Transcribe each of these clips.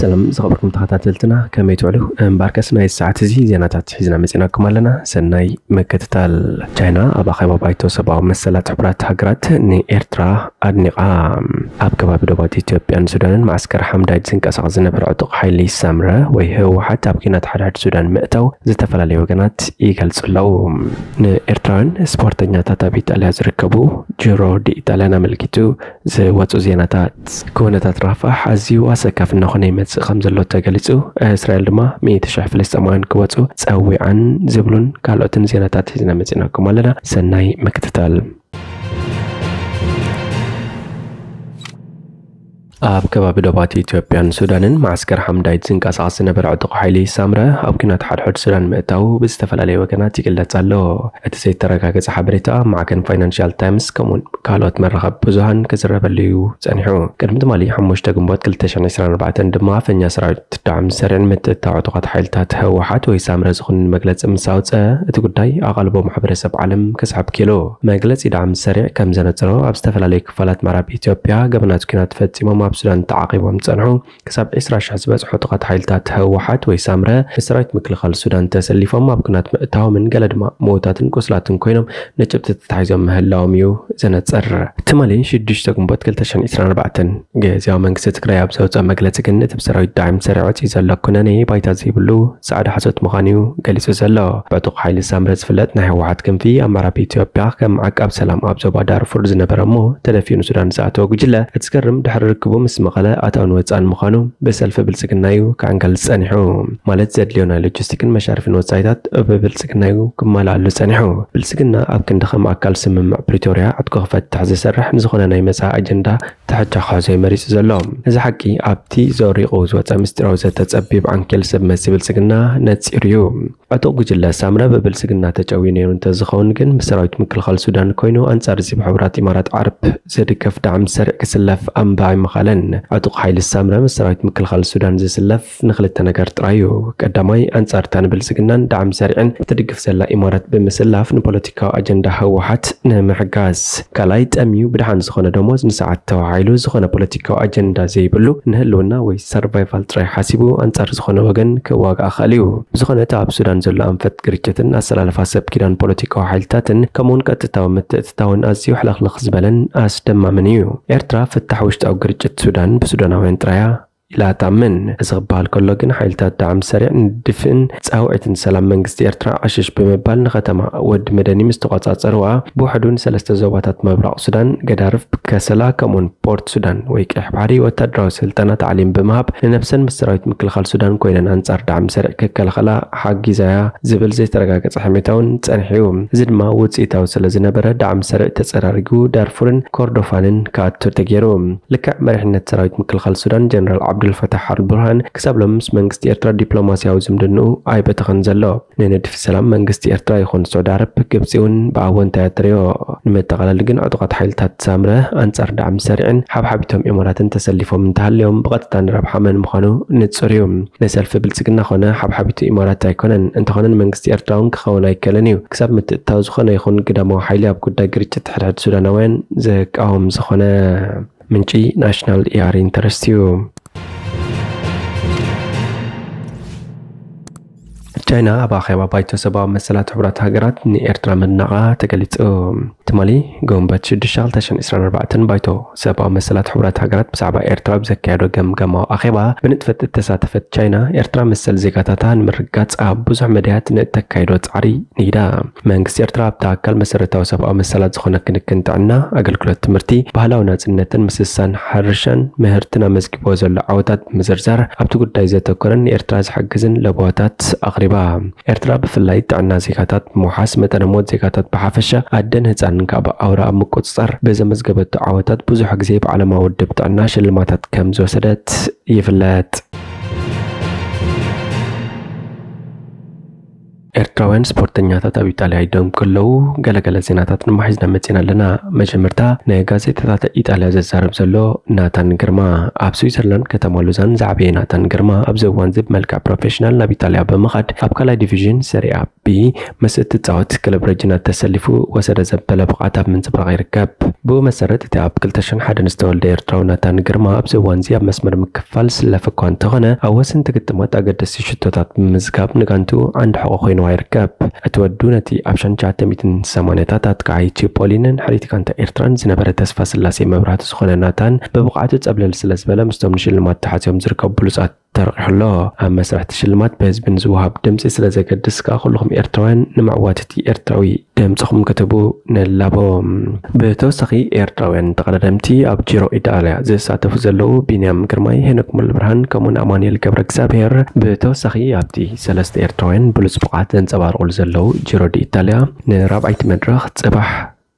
ሰላም ዝኸበርኩም ተኸታተልትና፣ ከመይ ትውዕሉ? እምበኣርከስ ናይ ሰዓት እዚ ዜናታት ሒዝና መጺናኩም ኣለና። ሰናይ ምክትታል። ቻይና ኣብ ኣኼባ ባይቶ ሰብኣዊ መሰላት ሕቡራት ሃገራት ንኤርትራ ኣድኒቓ። ኣብ ከባቢ ዶባት ኢትዮጵያን ሱዳንን መዓስከር ሓምዳይት ዝንቀሳቐስ ዝነበረ ዕጡቕ ሓይሊ ሳምረ ወይ ህወሓት ኣብ ኲናት ሓድሕድ ሱዳን ምእታው ዝተፈላለዩ ወገናት ይገልጹ ኣለዉ። ንኤርትራውያን ስፖርተኛታት ኣብ ኢጣልያ ዝርከቡ ጅሮ ዲ ኢጣልያን ኣመልኪቱ ዝወጹ ዜናታት። ኩነታት ራፋሕ ኣዝዩ ኣሰካፊ እናኾነ ይመጽእ ከም ዘሎ ተገሊጹ፣ እስራኤል ድማ ሚእቲ ሽሕ ፍልስጤማውያን ክወጹ ጸዊዓን ዝብሉን ካልኦትን ዜናታት ሒዝና መጺናኩም ኣለና። ሰናይ ምክትታል። ኣብ ከባቢ ዶባት ኢትዮጵያን ሱዳንን መዓስከር ሓምዳይት ዝንቀሳቐስ ዝነበረ ዕጡቕ ሓይሊ ሳምረ ኣብ ኲናት ሓድሕድ ሱዳን ምእታው ብዝተፈላለየ ወገናት ይግለጽ ኣሎ። እቲ ዘይተረጋገጸ ሓበሬታ ኣብ ማዕከን ፋይናንሻል ታይምስ ከምኡውን ካልኦት መራኸቢ ብዙሃን ክዝረበሉ እዩ ጸኒሑ። ቅድሚ ትማሊ ሓሙሽተ ግንቦት ክልተ ሽሕን ዕስራን ኣርባዕተን ድማ ኣፈኛ ሰራዊት ዳዕም ሰሪዕን ምትእትታው ዕጡቓት ሓይልታት ህወሓት ወይ ሳምረ ዝኹንን መግለጺ ምስ ኣውጸ፣ እቲ ጉዳይ ኣቓልቦ ማሕበረሰብ ዓለም ክስሕብ ኪኢሉ። መግለጺ ዳዕም ሰሪዕ ከም ዘነጽሮ፣ ኣብ ዝተፈላለዩ ክፋላት ምዕራብ ኢትዮጵያ ገበናት ኲናት ፈጺሞም ኣብ ሱዳን ተዓቒቦም ዝጸንሑ ክሳብ ዕስራ ሽሕ ዝበጽሑ ዕጡቓት ሓይልታት ህወሓት ወይ ሳምረ ምስ ሰራዊት ምክልኻል ሱዳን ተሰሊፎም ኣብ ኲናት ምእታዎምን ገለ ድማ ምዉታትን ቁስላትን ኮይኖም ንጭብጢ ተታሒዞም ምህላዎም እዩ ዘነጽር። ትማሊ ሽዱሽተ ግንቦት ክልተ ሽሕን ዕስራን ኣርባዕተን ግዝያዊ መንግስቲ ትግራይ ኣብ ዘውፅኦ መግለፂ ግን፣ እቲ ብሰራዊት ዳዕም ሰሪዕ ወፂኡ ዘሎ ኩነኔ ባይታ ዘይብሉ ፃዕዳ ሓሶት ምዃኑ እዩ ገሊፁ ዘሎ። ብዕጡቕ ሓይሊ ሳምረ ዝፍለጥ ናይ ህወሓት ክንፊ ኣብ ምዕራብ ኢትዮጵያ ከም ዓቃብ ሰላም ኣብ ዞባ ዳርፉር ዝነበረ እሞ ተደፊኡ ንሱዳን ዝኣተወ ጉጅለ፣ እቲ ዝገርም ድሕሪ ርክቡ ምስ መቐለ ኣታውን ወፃእን ምዃኑ ብሰልፊ ብልፅግና እዩ ክዕንገል ዝፀኒሑ። ማለት ዘድልዮ ናይ ሎጂስቲክን መሻርፍን ወፃኢታት ብብልፅግና እዩ ክመልኣሉ ፀኒሑ። ብልፅግና ኣብ ክንዲ ከም ኣካል ስምምዕ ፕሪቶርያ ዕጥቁ ክፈትሕ ዝሰርሕ፣ ንዝኾነ ናይ መጻኢ ኣጀንዳ ተሕጃ ክሕዞ እዩ መሪጹ ዘሎ። እዚ ሓቂ ኣብቲ ዘሪቑ ዝወጸ ምስጢራዊ ዘተ ጸቢብ ዓንኬል ሰብ መሲ ብልጽግና ነጺሩ እዩ። ዕጡቕ ጉጅለ ሳምረ ብብልጽግና ተጨውዩ ነይሩ እንተዝኸውን ግን፣ ምስ ሰራዊት ምክልኻል ሱዳን ኮይኑ ኣንጻር እዚ ብሕቡራት ኢማራት ዓረብ ዝድገፍ ዳዕም ሰሪዕ ክስለፍ ኣንባ ኣይምኻለን። ዕጡቕ ሓይሊ ሳምረ ምስ ሰራዊት ምክልኻል ሱዳን ዝስለፍ ንኽልተ ነገር ጥራይ እዩ። ቀዳማይ፣ ኣንጻር እታ ንብልጽግናን ዳዕም ሰሪዕን እትድግፍ ዘላ ኢማራት ብምስላፍ ንፖለቲካዊ ኣጀንዳ ህወሓት ንምሕጋዝ። ካልኣይ፣ ጠምዩ ብድሓን ዝኾነ ደሞዝ ንሰዓት ተዋሂሉ ዝኾነ ፖለቲካዊ ኣጀንዳ ዘይብሉ፣ ንህልውና ወይ ሰርቫይቫል ጥራይ ሓሲቡ ኣንጻር ዝኾነ ወገን ክዋጋእ ክኽእል እዩ። ብዝኾነ፣ እቲ ኣብ ሱዳን ዘሎ ኣንፈት ግርጭትን ኣሰላልፋ ሰብ ኪዳን ፖለቲካዊ ሓይልታትን ከምኡውን ቀጥታዊ ምትእትታውን ኣዝዩ ሕልኽልኽ ዝበለን ኣስደማምን እዩ። ኤርትራ ፍታሕ ውሽጣዊ ግርጭት ሱዳን ብሱዳናውያን ጥራያ ኢላ ትኣምን። እዚ ክበሃል ከሎ ግን፣ ሓይልታት ዳዕም ሰሪዕ ንድፍእን ጻውዒትን ሰላም መንግስቲ ኤርትራ ዕሽሽ ብምባል፣ ንከተማ ወዲ መደኒ ምስ ተቖጻጸርዋ፣ ብውሕዱ ንሰለስተ ዞባታት ምብራቕ ሱዳን፣ ገዳርፍ፣ ከሰላ፣ ከምኡውን ፖርት ሱዳን ወይ ቀይሕ ባሕሪ ወታደራዊ ስልጠና ታዕሊም ብምሃብ፣ ንነብሰን ምስ ሰራዊት ምክልኻል ሱዳን ኮይነን ኣንጻር ዳዕም ሰሪዕ ክከላኸላ ሓጊዛያ ዝብል ዘይተረጋገጸ ሕሜታ እውን ጸኒሑ እዩ። እዚ ድማ ውጽኢታዊ ስለ ዝነበረ፣ ዳዕም ሰሪዕ ተጸራሪጉ ዳርፉርን ኮርዶፋንን ክኣቱ ተገይሩ። ልክዕ መሪሕነት ሰራዊት ምክልኻል ሱዳን ጀነራል ዓብዱልፈታሕ ኣልቡርሃን ክሳብ ሎሚ ምስ መንግስቲ ኤርትራ ዲፕሎማስያዊ ዝምድንኡ ኣይበተኸን ዘሎ። ንንድፊ ሰላም መንግስቲ ኤርትራ ይኹን ስዑዲ ዓረብ፣ ግብጺ እውን ብኣወንታ እያ ትሪኦ። ንመጠቓለሊ ግን፣ ዕጡቓት ሓይልታት ሳምረ ኣንጻር ዳዕም ሰሪዕን ሓብሓቢቶም ኢማራትን ተሰሊፎም እንተሃልዮም፣ ብቐጥታ ንረብሓ መን ምዃኑ ንጹር እዩ። ንሰልፊ ብልጽግና ኾነ ሓብሓቢቱ ኢማራት ኣይኮነን። እንተኾነ፣ ንመንግስቲ ኤርትራ እውን ክኸውን ኣይከልን እዩ። ክሳብ ምትእትታው ዝኾነ ይኹን ግዳማዊ ሓይሊ ኣብ ጉዳይ ግርጭት ሕድሕድ ሱዳናውያን ዝቃወም ዝኾነ። ምንጪ ናሽናል ኤኣር ኢንተረስት እዩ። ቻይና ኣብ ኣኼባ ባይቶ ሰብኣዊ መሰላት ሕቡራት ሃገራት ንኤርትራ ምድናቓ ተገሊጹ። ትማሊ ግንቦት ሽዱሽተ ክልተ ሽሕን ዕስራን ኣርባዕተን ባይቶ ሰብኣዊ መሰላት ሕቡራት ሃገራት ብዛዕባ ኤርትራ ብዘካየዶ ገምገማዊ ኣኼባ፣ ብንጥፈት እተሳተፈት ቻይና፣ ኤርትራ መሰል ዜጋታታ ንምርግጋጽ ኣብ ብዙሕ መዳያት ንእተካይዶ ጻዕሪ ንጊዳ። መንግስቲ ኤርትራ ኣብቲ ኣካል መሰረታዊ ሰብኣዊ መሰላት ዝኾነ ክንክን ጥዕና፣ ኣገልግሎት ትምህርቲ፣ ባህላዊ ናጽነትን ምስሳን ሕርሻን ምህርትን ኣመዝጊብዎ ዘሎ ዓወታት ብምዝርዛር፣ ኣብቲ ጉዳይ ዘተኮረን ንኤርትራ ዝሕግዝን ለበዋታት ኣቕሪባ። ኤርትራ ብፍላይ ጥዕና ዜጋታት ብምውሓስ፣ መጠነ ሞት ዜጋታት ብሓፈሻ፣ ኣደን ህጻንን ካብ ኣውራ ኣብ ምቁጽጻር ብዘመዝገበቶ ዓወታት ብዙሕ ግዜ ብዓለማዊ ውድብ ጥዕና ሽልማታት ከም ዝወሰደት ይፍለጥ። ኤርትራውያን ስፖርተኛታት ኣብ ኢጣልያ ይደምቁ ኣለዉ። ገለገለ ዜናታት ድማ ሒዝና መጺና ኣለና። መጀመርታ፣ ንጋዜጣታት ኢጣልያ ዘዛርብ ዘሎ ናታን ግርማ። ኣብ ስዊዘርላንድ ከተማ ሉዛን ዝዓበየ ናታን ግርማ፣ ኣብዚ እዋን እዚ ብመልክዕ ፕሮፌሽናል ናብ ኢጣልያ ብምኻድ፣ ኣብ ካልኣይ ዲቪዥን ሰሪኣ ቢ ምስ እትጻወት ክለብ ረጂና ተሰሊፉ ወሰደ ዘበለ ብቕዓት ኣብ ምንጽብራቕ ይርከብ። ብኡ መሰረት፣ እቲ ኣብ ክልተ ሽሕን ሓደን ዝተወልደ ኤርትራዊ ናታን ግርማ፣ ኣብዚ እዋን እዚ ኣብ መስመር ምክፋል ዝስለፍ እኳ እንተኾነ፣ ኣብ ወሰንቲ ግጥማት ኣገደስቲ ሽቶታት ብምምዝጋብ ንጋንትኡ ዓንዲ ሕቖ ኮይንዋ ይርከብ። እቲ ወዱ ነቲ ኣብ ሸሕን ትሽዓተ ሚእትን ሰማንያታት ኣጥቃዓይ ቺፖሊንን ሕሪት ጋንታ ኤርትራን ዝነበረ ተስፋ ስላሴ መብራህቱ ዝኾነ ናታን፣ ብብቕዓቱ ጸብለል ስለ ዝበለ፣ ምስቶም ንሽልማት ተሓጽዮም ዝርከቡ ብሉጻት ተረቒሑ ኣሎ። ኣብ መስርሕ እቲ ሽልማት ብህዝቢ ንዝወሃብ ድምጺ ስለ ዘገድስ ከኣ፣ ኩልኹም ኤርትራውያን ንምዕዋት እቲ ኤርትራዊ ድምጽኹም ክትህቡ ንላቦ። ብተወሳኺ፣ ኤርትራውያን ተቐዳደምቲ ኣብ ጂሮ ኢጣልያ ዝሳተፉ ዘለዉ ቢንያም ግርማይ፣ ሄኖክ ሙሉብርሃን ከምኡውን ኣማኑኤል ገብረ እግዚኣብሔር፣ ብተወሳኺ ኣብቲ ሰለስተ ኤርትራውያን ብሉጽ ብቕዓት ዘንጸባርቑሉ ዘለዉ ጂሮ ዲ ኢጣልያ ንራብዓይቲ መድረኽ ጽባሕ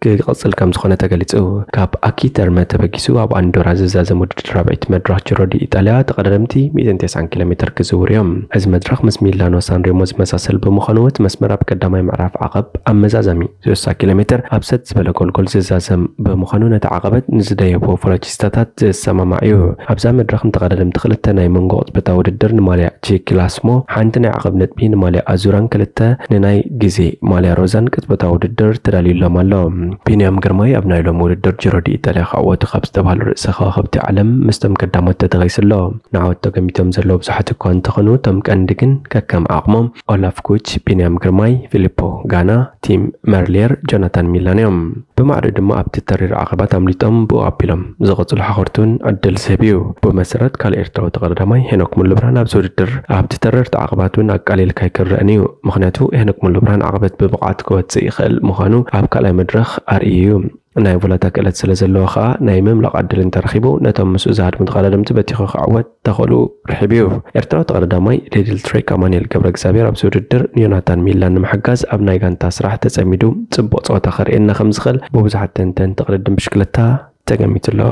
ክቕጽል ከም ዝኾነ ተገሊጹ። ካብ ኣኪተርመ ተበጊሱ ኣብ ኣንዶራ ዝዛዘም ውድድር ራብዒት መድረኽ ጂሮ ዲ ኢጣልያ ተቐዳደምቲ ሚእትን ተስዓን ኪሎ ሜትር ክዝውሩ እዮም። እዚ መድረኽ ምስ ሚላኖ ሳንሬሞ ዝመሳሰል ብምዃኑ፣ እቲ መስመር ኣብ ቀዳማይ ምዕራፍ ዓቐብ ኣብ መዛዘሚ ስሳ ኪሎ ሜትር ኣብ ሰጥ ዝበለ ጎልጎል ዝዛዘም ብምዃኑ፣ ነቲ ዓቐበት ንዝደየቡ ፎሎጂስታታት ዘሰማማዕ እዩ። ኣብዛ መድረኽ ንተቐዳደምቲ ክልተ ናይ መንጎ ቅጽበታዊ ውድድር ንማልያ ቺክላስሞ፣ ሓንቲ ናይ ዓቐብ ነጥቢ ንማልያ ኣዙራን ክልተ ንናይ ግዜ ማልያ ሮዛን ቅጽበታዊ ውድድር ተዳልዩሎም ኣሎ። ቢንያም ግርማይ ኣብ ናይ ሎሚ ውድድር ጂሮ ዲ ኢጣልያ ክዕወቱ ካብ ዝተባህሉ ርእሰ ከዋኽብቲ ዓለም ምስቶም ቀዳሞት ተተኺሱ ኣሎ። ንዓወት ተገሚቶም ዘለዉ ብዙሓት እኳ እንተኾኑ፣ እቶም ቀንዲ ግን ከከም ዓቕሞም ኦላፍ ኩች፣ ቢንያም ግርማይ፣ ፊሊፖ ጋና፣ ቲም መርሊየር፣ ጆናታን ሚላን እዮም። ብማዕረ ድማ ኣብቲ ተሪር ዓቐባት ኣምሊጦም ብኡ ኣቢሎም ዝቐጽሉ ሓኸርቱን ዕድል ዝህብ እዩ። ብመሰረት ካልእ ኤርትራዊ ተቐዳዳማይ ሄኖክ ሙሉብርሃን ኣብዚ ውድድር ኣብቲ ተረርቲ ዓቐባት እውን ኣቃሊልካ ኣይክረአን እዩ። ምኽንያቱ ሄኖክ ሙሉብርሃን ዓቐበት ብብቕዓት ክወጽእ ይኽእል ምዃኑ ኣብ ካልኣይ መድረኽ ኣርእዩ እዩ። ናይ ቮላታ ክእለት ስለ ዘለዎ ኸኣ ናይ ምምላቕ ዕድል እንተረኺቡ ነቶም ምስኡ ዝሃድሙ ተቐዳደምቲ በቲኹ ክዕወት ተኽእሉ ርሒብ እዩ። ኤርትራዊ ተቐዳዳማይ ሊድል ትሬክ ኣማኑኤል ገብረ እግዚኣብሔር ኣብዚ ውድድር ንዮናታን ሚላን ንምሕጋዝ ኣብ ናይ ጋንታ ስራሕ ተጸሚዱ ጽቡቕ ጸወታ ከርእየና ከም ዝኽእል ብብዙሓት ተንተንቲ ቅድድም ብሽክለታ ተገሚቱ ኣሎ።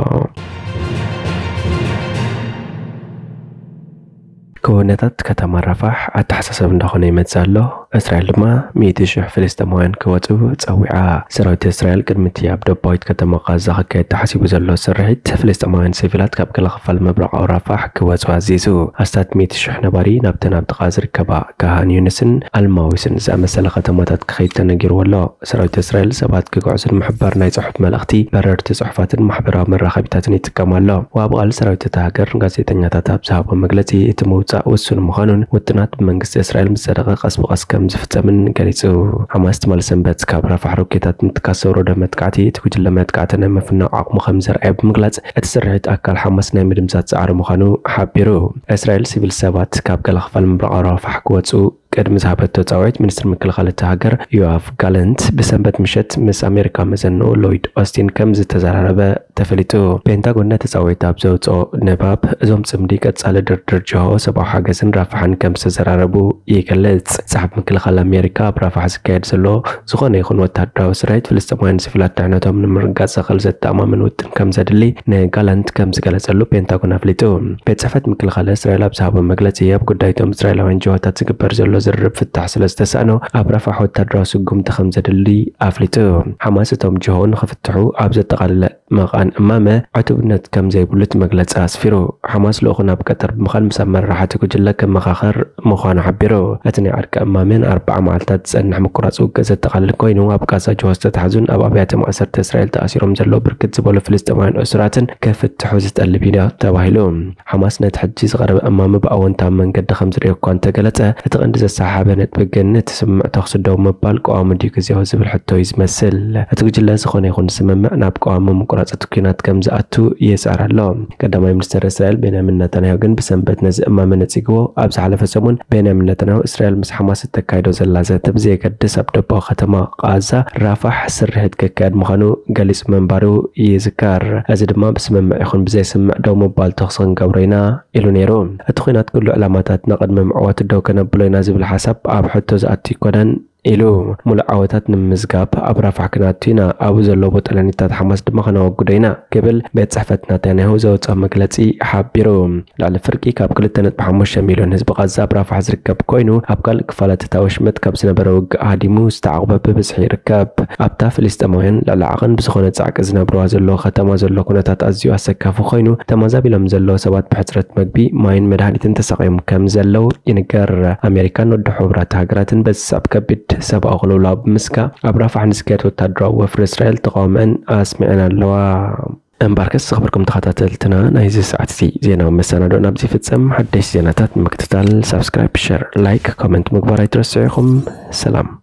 ኩነታት ከተማ ራፋሕ ኣተሓሳሳቢ እንዳኾነ ይመጽእ ኣሎ። እስራኤል ድማ ሚእቲ ሽሕ ፍልስጤማውያን ክወጹ ጸዊዓ። ሰራዊት እስራኤል ቅድሚ እቲ ኣብ ደቡባዊት ከተማ ቃዛ ክካየድ ተሓሲቡ ዘሎ ስርሒት፣ ፍልስጤማውያን ሲቪላት ካብ ገለ ክፋል ምብራቓዊ ራፋሕ ክወጹ ኣዚዙ። ኣስታት ሚእቲ ሽሕ ነባሪ ናብተን ኣብ ጥቓ ዝርከባ ካሃን ዩኒስን ኣልማዊስን ዝኣመሰላ ከተማታት ክኸይድ ተነጊርዎ ኣሎ። ሰራዊት እስራኤል ሰባት ክግዕዙ ንምሕባር ናይ ጽሑፍ መልእኽቲ፣ በረርቲ ጽሑፋትን ማሕበራዊ መራኸቢታትን ይጥቀም ኣሎ። ወሃቢ ቃል ሰራዊት እታ ሃገር ንጋዜጠኛታት ኣብ ዝሃቦ መግለጺ፣ እቲ ምውጻእ ውሱን ምዃኑን ውጥናት ብመንግስቲ እስራኤል ምስ ጸደቐ ቀስ ብቐስ ከም ዝፍጸምን ገሊጹ። ሓማስ ትማሊ ሰንበት ካብ ራፋሕ ሮኬታት ምትካስ ዘውረዶ መጥቃዕቲ፣ እቲ ጉጅለ መጥቃዕቲ ናይ ምፍናው ዓቕሙ ከም ዘርኣየ ብምግላጽ፣ እቲ ስርሒት ኣካል ሓማስ ናይ ምድምሳስ ጻዕሪ ምዃኑ ሓቢሩ። እስራኤል ሲቪል ሰባት ካብ ገለ ክፋል ምብራቕ ራፋሕ ክወጹ ቅድሚ ዝሃበቶ ጻውዒት፣ ሚኒስትሪ ምክልኻል እታ ሃገር ዮኣፍ ጋለንት ብሰንበት ምሸት ምስ ኣሜሪካ መዘንኡ ሎይድ ኦስቲን ከም ዝተዘራረበ ተፈሊጡ። ፔንታጎን ነቲ ጻውዒት ኣብ ዘውጽኦ ንባብ፣ እዞም ጽምዲ ቀጻሊ ድርድር ጅሆ ሰብኣዊ ሓገዝን ራፋሕን ከም ዝተዘራረቡ ይገልጽ። ጸሓፊ ምክልኻል ኣሜሪካ፣ ኣብ ራፋሕ ዝካየድ ዘሎ ዝኾነ ይኹን ወተሃደራዊ ስርሒት፣ ፍልስጤማውያን ሲቪላት ድሕነቶም ንምርግጋጽ ዘኽእል ዘተኣማምን ውጥን ከም ዘድሊ ንጋላንት ከም ዝገለጸሉ ፔንታጎን ኣፍሊጡ። ቤት ጽሕፈት ምክልኻል እስራኤል ኣብ ዝሃቦ መግለጺ፣ ኣብ ጉዳይ እቶም እስራኤላውያን ጅሆታት ዝግበር ዘሎ ዝርርብ ፍታሕ ስለ ዝተሳእኖ፣ ኣብ ራፋሕ ወታደራዊ ስጉምቲ ከም ዘድሊ ኣፍሊጡ። ሓማስ እቶም ጅሆ ንኽፍትሑ ኣብ ዘጠቓለለ መቓን እማመ ዕቱብነት ከም ዘይብሉ እቲ መግለጺ ኣስፊሩ። ሓማስ ልኡኹ ናብ ቀጠር ብምኻድ ምስ ኣመራርሓ እቲ ጉጅለ ክመኻኸር ምዃኑ ሓቢሩ። እቲ ናይ ዕርቂ እማመ ንኣርብዓ መዓልታት ዝጸንሕ ምቁራጽ ውግእ ዘጠቓልል ኮይኑ፣ ኣብ ቃዛ ጅሆ ዝተታሕዙን ኣብ ኣብያተ ማእሰርቲ እስራኤል ተኣሲሮም ዘለዉ ብርክት ዝበሉ ፍልስጤማውያን እሱራትን ክፍትሑ ዝጠልብ እዩ ተባሂሉ። ሓማስ ነቲ ሕጂ ዝቐረበ እማመ ብኣወንታዊ መንገዲ ከም ዝርእዮ እኳ እንተገለጸ፣ እቲ ቀንዲ ዘሰሓሓበ ነጥቢ ግን እቲ ስምምዕ ተኹሲ ደው ምባል ቀዋሚ ድዩ ግዝያዊ ዝብል ሕቶ እዩ ዝመስል። እቲ ጉጅለ ዝኾነ ይኹን ስምምዕ ናብ ቀዋሚ ምቁራጽ እቲ ኲናት ከም ዝኣቱ ይጽዕር ኣሎ። ቀዳማይ ሚኒስተር እስራኤል ቤንያሚን ነታንያሁ ግን ብሰንበት ነዚ እማመ ነጺግዎ። ኣብ ዝሓለፈ ሰሙን ቤንያሚን ነታንያሁ እስራኤል ምስ ሓማስ እተካይዶ ዘላ ዘተ ብዘየገድስ ኣብ ደቡባዊ ከተማ ቃዛ ራፋሕ ስርሒት ክካየድ ምዃኑ ገሊጹ ምንባሩ ይዝከር። እዚ ድማ ብስምምዕ ይኹን ብዘይስምምዕ ደው ምባል ተኹሲ ክንገብሮ ኢና ኢሉ ነይሩ። እቲ ኲናት ኩሉ ዕላማታትና ቅድሚ ምዕዋቱ ደው ከነብሎ ኢና ዝብል ሓሳብ ኣብ ሕቶ ዝኣቱ ኣይኮነን። ኢሉ። ሙሉእ ዓወታት ንምምዝጋብ ኣብ ራፋሕ ክነኣቱ ኢና፣ ኣብኡ ዘለዉ ቦጠለኒታት ሓማስ ድማ ከነወግዶ ኢና ክብል ቤት ጽሕፈት ናታንያሁ ዘውፅኦ መግለፂ ሓቢሩ። ልዕሊ ፍርቂ ካብ ክልተ ነጥቢ ሓሙሽተ ሚልዮን ህዝቢ ቃዛ ኣብ ራፋሕ ዝርከብ ኮይኑ፣ ኣብ ካልእ ክፋላት እታ ወሽመጥ ካብ ዝነበረ ውግእ ሃዲሙ ዝተዓቑበ ብብዝሒ ይርከብ። ኣብታ ፍልስጤማውያን ልዕሊ ዓቐን ብዝኾነ ጻዕቂ ዝነብርዋ ዘለዉ ከተማ ዘሎ ኩነታት ኣዝዩ ኣሰካፊ ኮይኑ፣ ተማዛቢሎም ዘለዉ ሰባት ብሕጽረት መግቢ፣ ማይን መድሃኒትን ተሳቕዮም ከም ዘለዉ ይንገር። ኣሜሪካን ወዲ ሕቡራት ሃገራትን በዚ ኣብ ከቢድ ሰብኣዊ ቅልውላው ብምስጋእ ኣብ ራፋሕ ንዝካየድ ወታደራዊ ወፍሪ እስራኤል ተቓውመን ኣስሚዐን ኣለዋ። እምበርከስ ዝኸበርኩም ተኸታተልትና፣ ናይዚ ሰዓት እዚ ዜናዊ መሰናዶ ናብዚ ይፍጸም። ሓደሽ ዜናታት ንምክትታል ሳብስክራይብ፣ ሸር፣ ላይክ፣ ኮመንት ምግባር ኣይትረስዑ ኢኹም። ሰላም።